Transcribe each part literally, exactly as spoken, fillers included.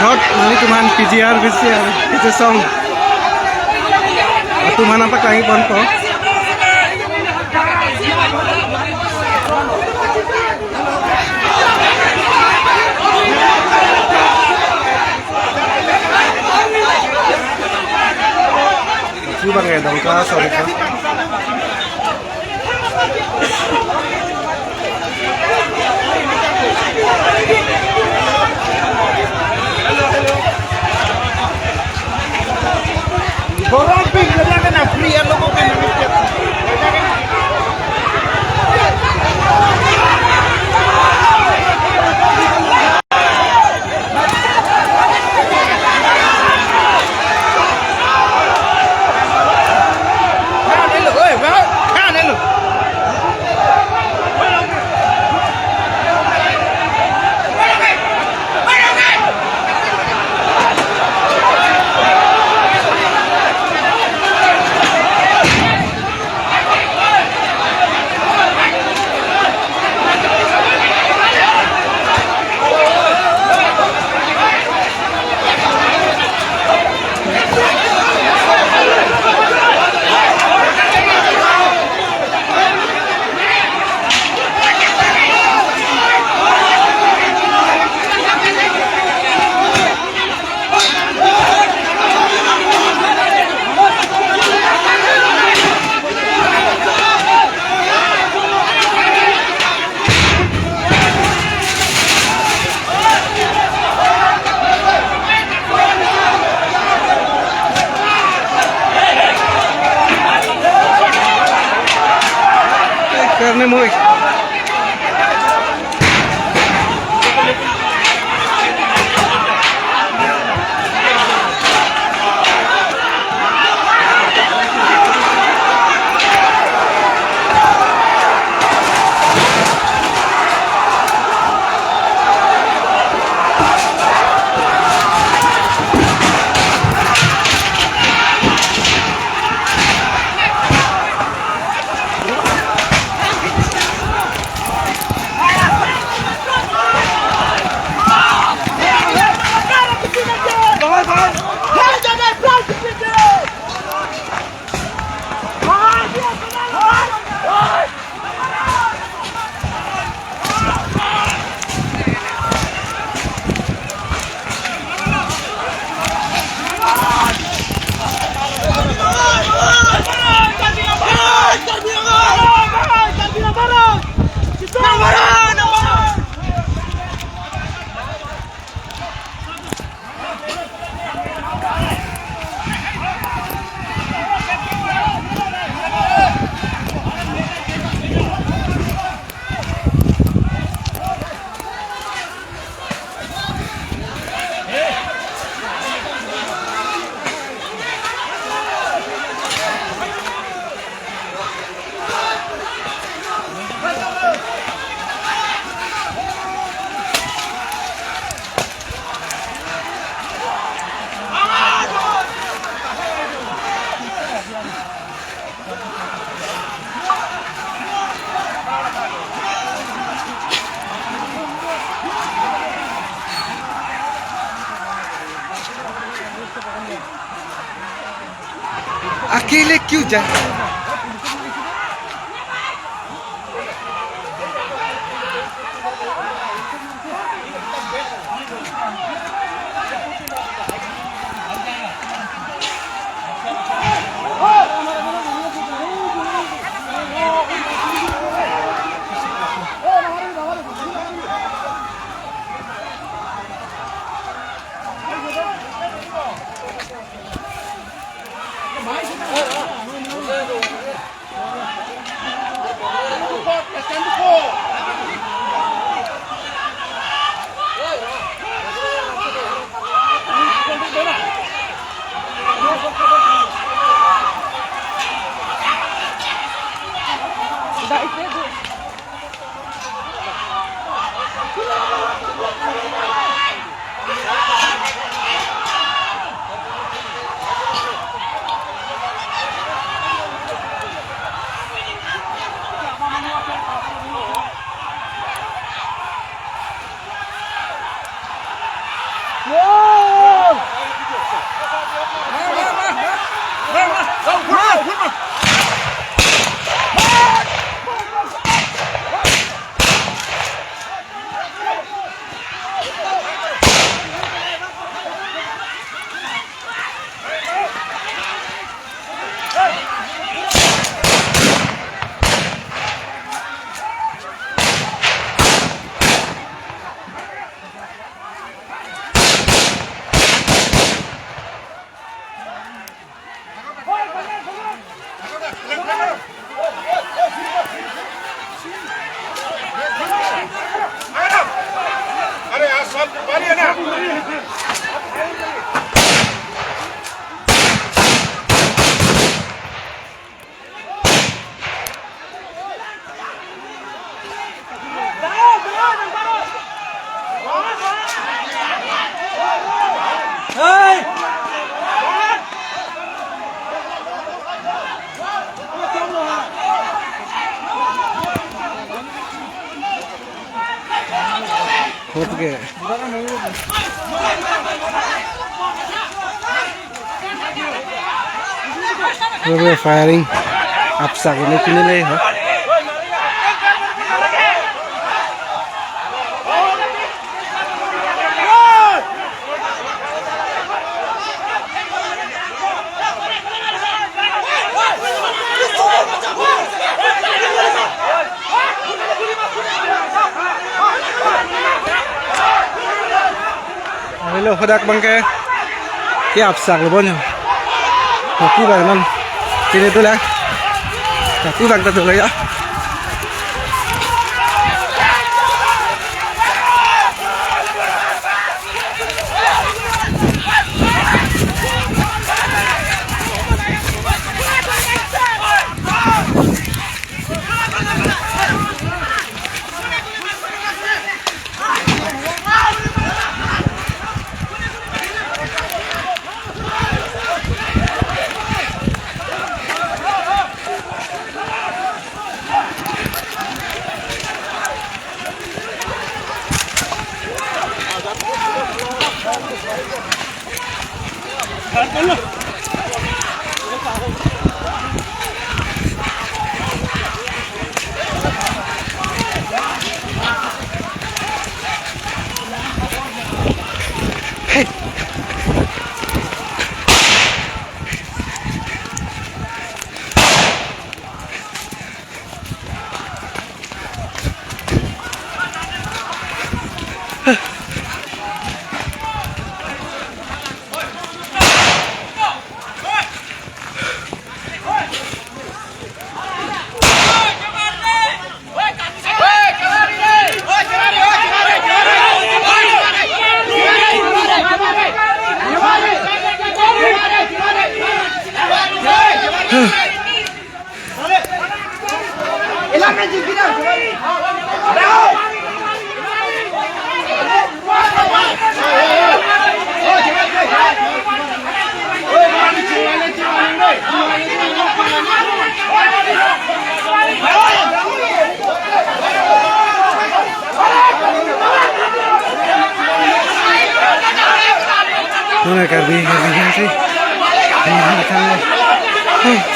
Out, nanglitum aphan P G R, V C R, P G song. Atum aphan nangpaklang-i ponpo. Chu bang e Dongka, sorry ka. Borong ping, dia kena free, alo ko kena. Karne moi. अकेले क्यों जा अरे, आप सब मारिए ना। Hot ke. Firing. Apsak ini kini le, ha? Avelo hadak abang ke. Ke apsak lo bon yo. Tapi bang man. Kini tu lah. Tapi bang tu lah ya. Nona Karbi, Karbi Anglong si. Ini, ini, ini.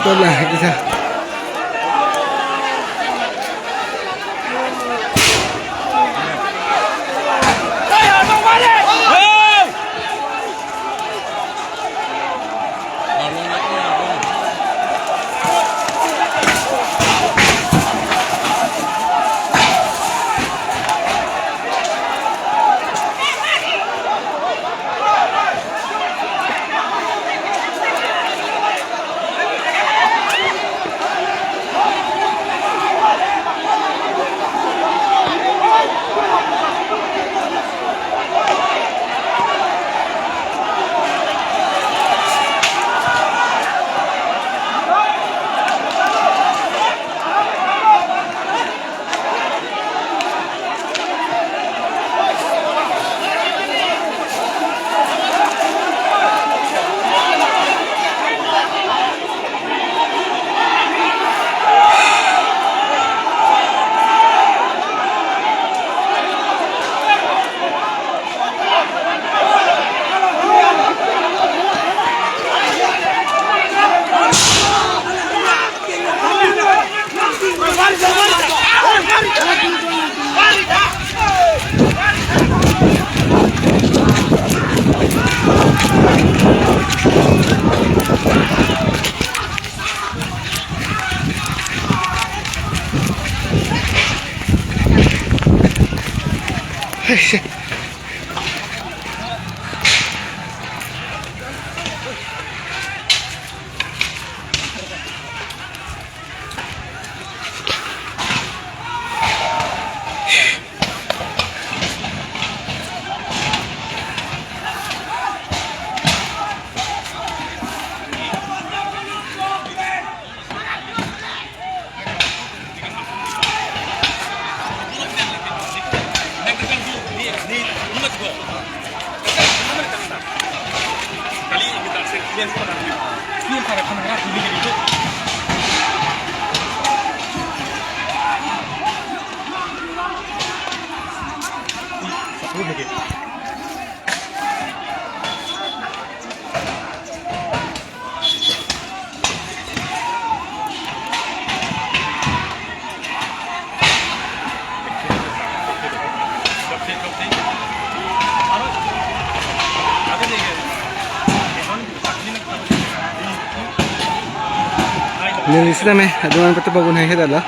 Tola, isa. Neli sitame, aduan pete bagun hai hedala.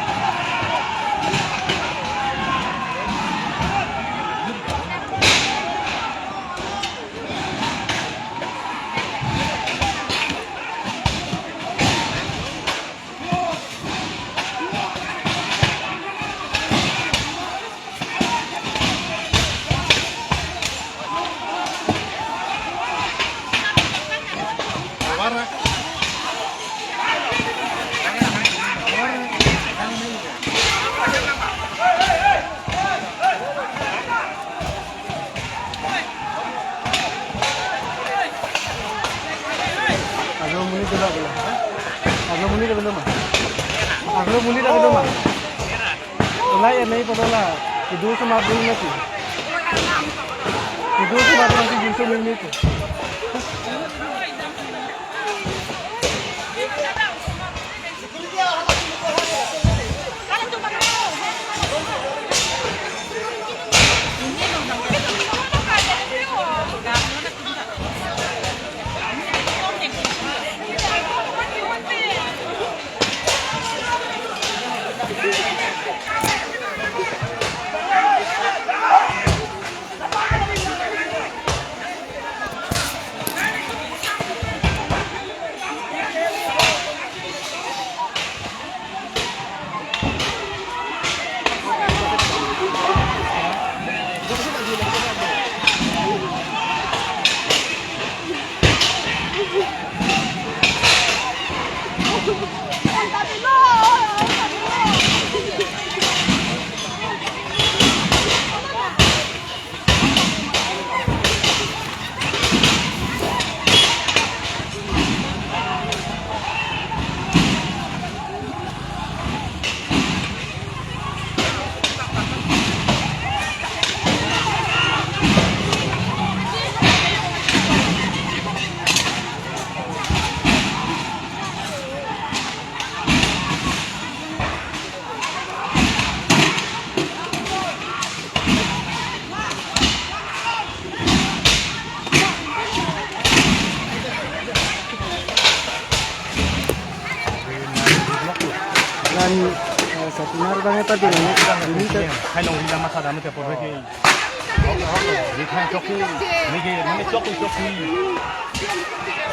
Aglo monit dolo, aglo. Aglo monit dolo ma. Aglo monit dolo ma. Ulai ya nahi pala la. Idu sama dulu nanti. Idu sama dulu nanti justru menit itu. Kan, eh, satu mar bang apa dia ini? Ini ke Hai long ila masa dam te por ke. Ni khai chok ni ke, ni chok chok ni.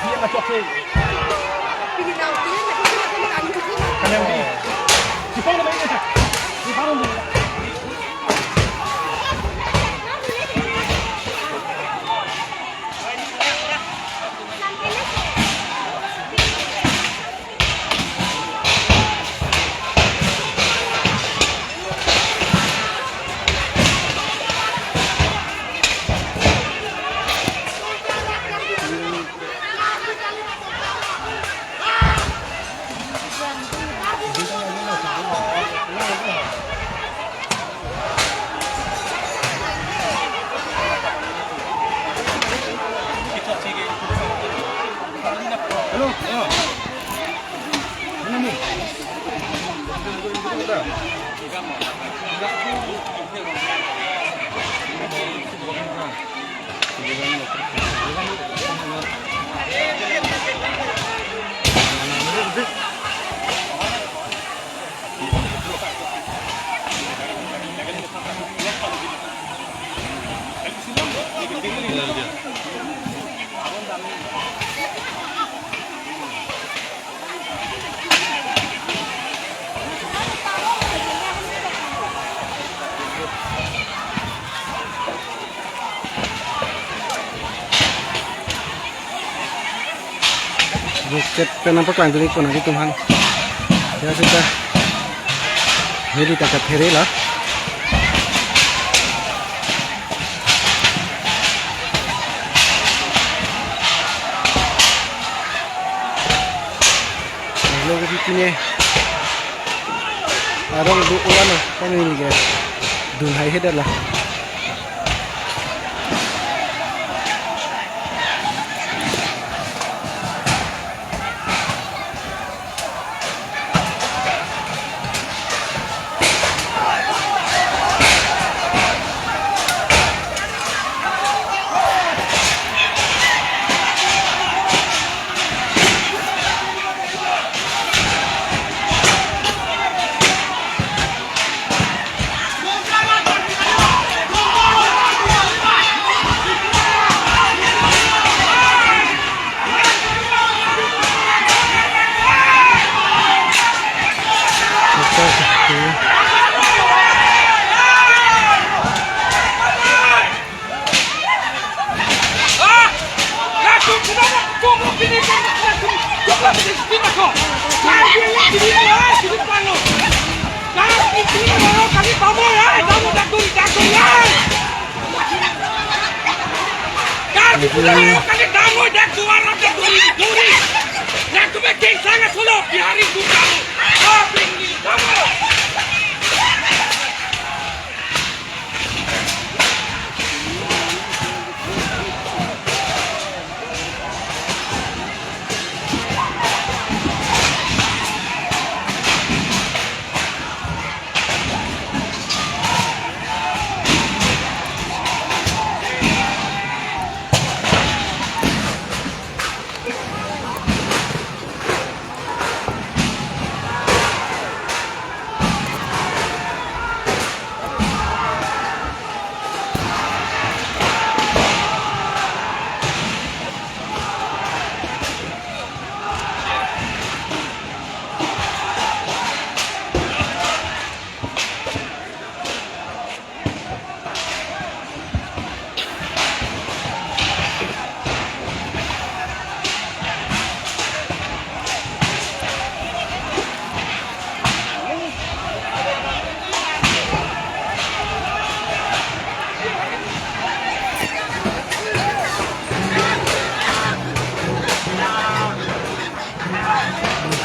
Ni ma chok ni. Kan yang di. Di pang na ni. Di pang na. Bukchet pen nangpaklang dun-ik pon nelitum aphan. Ya seta. Neli ta kaphere la. Lo ke pine. Arong do ulan lo, kan ini ke. Dun hai hedat la.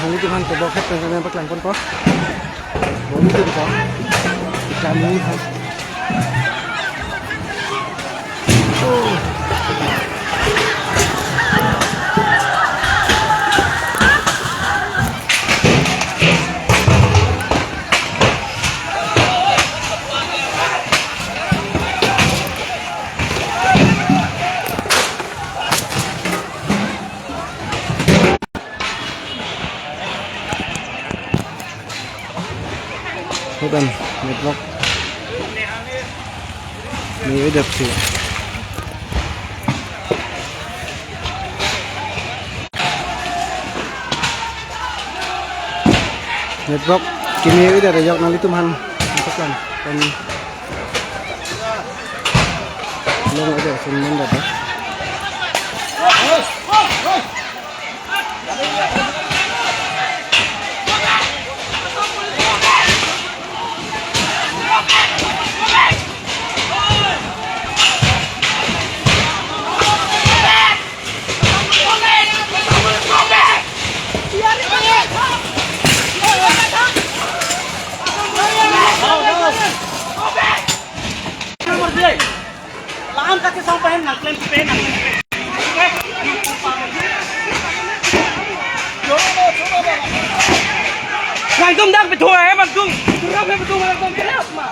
Hangni tuhan tebok het pen kami paklang ponpo. Bom itu po. Kami ha. Bukan, network. Ini udah sih. Network kini udah ada yok nanglitum han. Masukkan. Dan long udah sun manda dah. Langdam dak betul eh, bang tung. Kurang eh, betul, langdam keras, ma.